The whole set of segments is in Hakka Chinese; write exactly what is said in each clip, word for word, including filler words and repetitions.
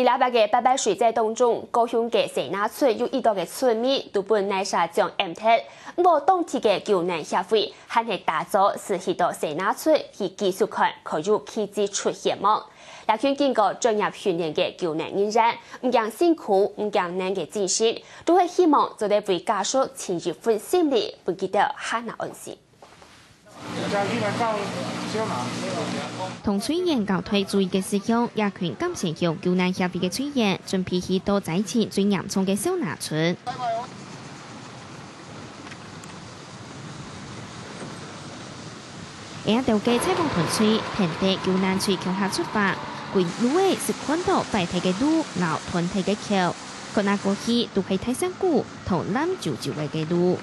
在這擺个拜拜水災當中，高雄个西那村有已多个村民都分泥沙將淹忒。毋過當地个救難協會還係打早就去到西那村去繼續看，可有奇蹟出現無？這群經過專業訓練个救難人員，毋驚辛苦、毋驚難个精神，都係希望做得為家屬盡一份心力，分佢兜較能安心。 同隊員交代注意个事項，這群感謝鄉救難協會个隊員準備去到災情最嚴重个秀南村。𠊎兜个採訪團隊跈等救難隊共下出發，歸路仔就看到壞忒个路摎斷忒个橋，看啊過去都係大山谷同爛啾啾仔个路。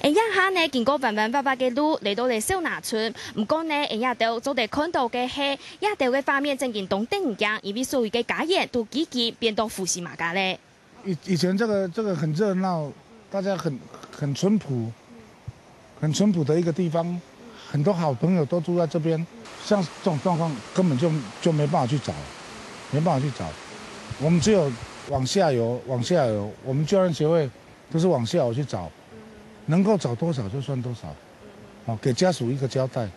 𠊎這下呢，經過彎彎斡斡个路，來到了秀南村。毋過呢，𠊎這兜做得看到个係，這兜个畫面正經當得人驚，因為所有个家園都已經變到烏漆嘛个了。以，以前這個，這個很熱鬧，大家很，很淳樸，很淳樸的一個地方，很多好朋友都住在這邊。像這種狀況，根本就，就沒辦法去找，沒辦法去找。我們只有往下游，往下游，我們救難協會 就是往下游去找，能夠找多少就算多少，哦，給家屬一個交代。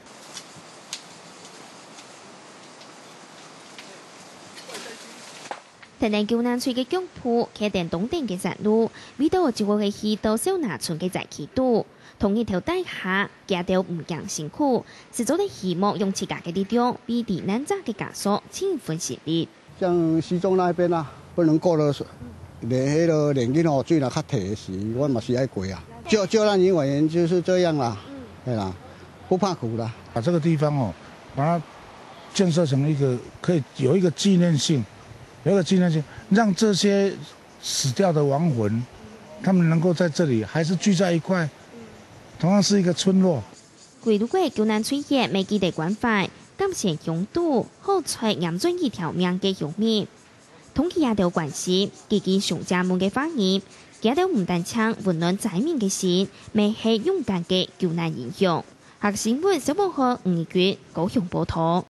跈等救難隊个腳步，跈等當頂个山路，為到就會去到秀南村个災區肚。同日頭底下，佢兜毋驚辛苦，就做得希望用自家个力量，為遇難者个家屬盡一份心力。 像西中那邊啊，不能過了，連彼个連日吼，水若較退的時，阮嘛是愛過啊。救，救難人員就是這樣啦，嘿啦，不怕苦啦。把這個地方哦，把它建設成一個可以有一個紀念性，有一個紀念性，讓這些死掉的亡魂，他們能夠在這裡還是聚在一塊，同樣是一個村落。 歸路个救難隊員乜記得關懷、感謝鄉土、好彩撿轉一條命个鄉民。同佢兜關心，佢兜上家門个話語，佢兜毋單淨溫暖災民个心，乜係勇敢个救難英雄。客新聞小寶號吳怡君，高雄報導。